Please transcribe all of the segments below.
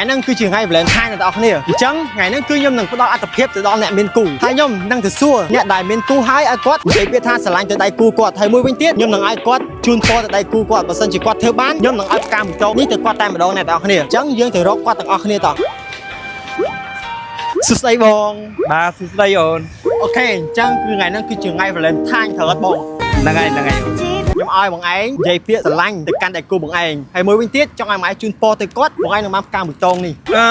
ហ្នឹងគឺជាថ្ងៃ Valentine អ្នកទាំងអស់គ្នាអញ្ចឹងថ្ងៃហ្នឹងគឺខ្ញុំនឹងផ្ដល់អត្ថភាពទៅដល់អ្នកមានគូហើយខ្ញុំនឹងទៅសួរអ្នកដែលមានគូហើយឲ្យគាត់និយាយពាក្យថាស្រឡាញ់ទៅដៃគូគាត់ហើយមួយវិញទៀតខ្ញុំនឹងឲ្យគាត់ជូនពរទៅដៃគូគាត់បើសិនជាគាត់ធ្វើបានខ្ញុំនឹងឲ្យផ្កាមួយតោនេះទៅគាត់តែម្ដងអ្នកទាំងអស់គ្នាអញ្ចឹងយើងទៅរកគាត់ទាំងអស់គ្នាតោះសួស្តីបង បាទសួស្តីអូន OK អញ្ចឹងគឺថ្ងៃហ្នឹងគឺជាថ្ងៃ Valentine ត្រូវអត់បង ហ្នឹងហើយហ្នឹងហើយអូន ខ្ញុំឲ្យបងឯងនិយាយពាក្យស្រឡាញ់ទៅកាន់ដៃគូបងឯងហើយមួយវិញទៀតចង់ឲ្យបងឯងជូនពរទៅគាត់បងឯងនឹងបានផ្កាមួយតងនេះ អឺ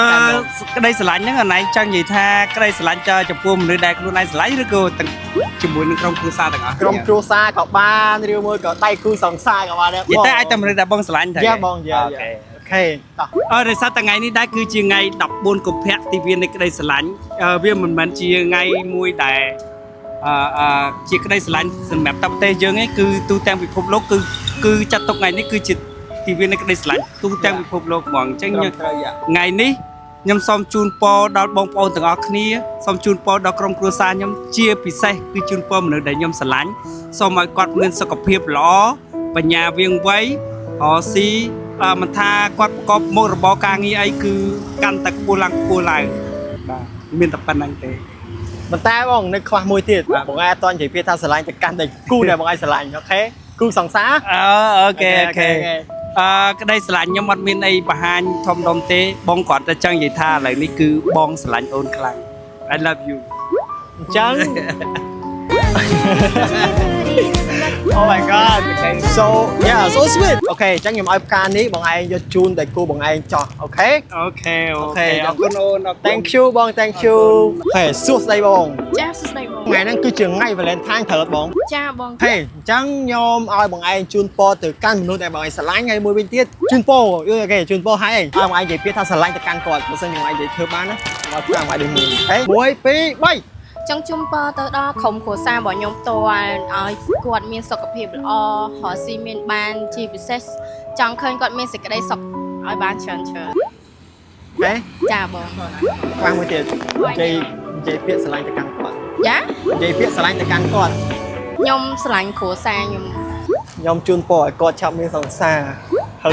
ក្តីស្រឡាញ់ហ្នឹងអនឯងចង់និយាយថាក្តីស្រឡាញ់ចចំពោះមនុស្សដែលខ្លួនឯងស្រឡាញ់ឬក៏ទាំងជាមួយនឹងក្រុមគ្រួសារទាំងអស់ ក្រុមគ្រួសារក៏បានឬមួយក៏ដៃគូសង្សារក៏បានដែរ និយាយទៅអាចតែមនុស្សដែលបងស្រឡាញ់ទៅ yeah បង yeah. OK. OK តោះ អឺដោយសារតែថ្ងៃនេះដែរគឺជាថ្ងៃ14កុម្ភៈទិវានៃក្តីស្រឡាញ់អឺវាមិនមែនជាថ្ងៃមួយដែលអឺអឺជាក្តីស្រឡាញ់សម្រាប់តែប្រទេសយើងឯងគឺទូទាំងពិភពលោកគឺគឺចាត់ទុកថ្ងៃនេះគឺជាទិវានៃក្តីស្រឡាញ់ទូទាំងពិភពលោកហ្មងអញ្ចឹង ត្រឹមត្រូវ yeah. ថ្ងៃនេះខ្ញុំសូមជូនពរដល់បងប្អូនទាំងអស់គ្នាសូមជូនពរដល់ក្រុមគ្រួសារខ្ញុំជាពិសេសគឺជូនពរមនុស្សដែលខ្ញុំស្រឡាញ់សូមឲ្យគាត់មានសុខភាពល្អបញ្ញាវៀងវៃរកស៊ីអឺមិនថាគាត់ប្រកបមុខរបរការងារអីគឺកាន់តែខ្ពស់ឡើងខ្ពស់ឡើងបាទមានតែប៉ុណ្្នឹងទេ ប៉ុន្តែបងនៅខ្វះមួយទៀតបងឯងអត់តនិយាយពាក្យថាស្រឡាញ់ទៅកាន់ដៃគូដែលបងឯងស្រឡាញ់ OK គូសង្សារ អឺ OK OK អឺក្តីស្រឡាញ់ខ្ញុំអត់មានអីបង្ហាញធំដុំទេបងគ្រាន់តែចង់និយាយថាឥឡូវនេះគឺបងស្រឡាញ់អូនខ្លាំង I love you. អញ្ចឹង Oh my God. So yeah, so sweet. OK អញ្ចឹងខ្ញុំឲ្យផ្កានេះបងឯងយកជូនដៃគូបងឯងចោះ OK. OK. OK. អរគុណអូនអរគុណ Thank you បង thank you. OK សួស្តីបង ចាសួស្តីបង ថ្ងៃហ្នឹងគឺជាថ្ងៃ Valentine ត្រូវអត់បង ចាបង ហេអញ្ចឹងខ្ញុំឲ្យបងឯងជូនពរទៅកាន់មនុស្សដែលបងឯងស្រឡាញ់ហើយមួយវិញទៀតជូនពរយល់ OK ជូនពរហើយឲ្យបងឯងនិយាយពាក្យថាស្រឡាញ់ទៅកាន់គាត់បើសិនជាបងឯងនិយាយធ្វើបានណាបងឲ្យបងឯងដូចមួយហេ1 2 3 ចង់ជូនពរទៅដល់ក្រុមគ្រួសាររបស់ខ្ញុំផ្ទាល់ឲ្យគាត់មានសុខភាពល្អរកស៊ីមានបានជាពិសេសចង់ឃើញគាត់មានសេចក្តីសុខឲ្យបានច្រើនច្រើន ហេ ចាបង ខ្វះមួយទៀតនិយាយពាក្យស្រឡាញ់ទៅកាន់គាត់ យ៉ា និយាយពាក្យស្រឡាញ់ទៅកាន់គាត់ ខ្ញុំស្រឡាញ់គ្រួសារខ្ញុំ ខ្ញុំជូនពរឲ្យគាត់ឆាប់មានសង្សារហើយ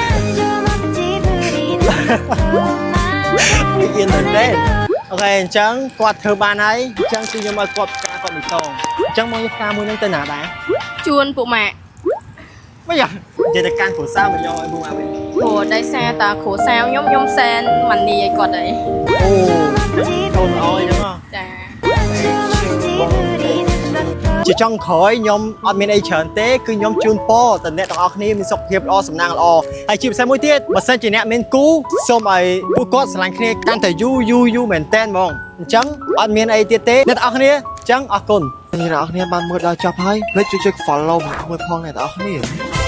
វាអៀនមែនទេ OK អញ្ចឹងគាត់ធ្វើបានហើយអញ្ចឹងគឺខ្ញុំឲ្យគាត់ផ្កាគាត់មួយតងអញ្ចឹងមកយកផ្កាមួយហ្នឹងទៅណាដែរ ជួនពួកម៉ាក់ មិនយ៉ានិយាយទៅកាន់គ្រួសារមកយកឲ្យពួកម៉ាក់វិញ ព្រោះដោយសារតាគ្រួសារខ្ញុំខ្ញុំសែនម៉ានីឲ្យគាត់អី អូកូនល្អអញ្ចឹងហ៎ ចា ជាចុងក្រោយខ្ញុំអត់មានអីច្រើនទេគឺខ្ញុំជូនពរដល់អ្នកទាំងអស់គ្នាមានសុខភាពល្អសំណាងល្អហើយជាពិសេសមួយទៀតបើសិនជាអ្នកមានគូសូមឲ្យពួកគាត់ស្រឡាញ់គ្នាកាន់តែយូរយូរយូរមែនតែនហ្មងអញ្ចឹងអត់មានអីទៀតទេអ្នកទាំងអស់គ្នាអញ្ចឹងអរគុណ អ្នកទាំងអស់គ្នាបានមើលដល់ចប់ហើយភ្លេចជួយចុច follow មួយផងអ្នកទាំងអស់គ្នា។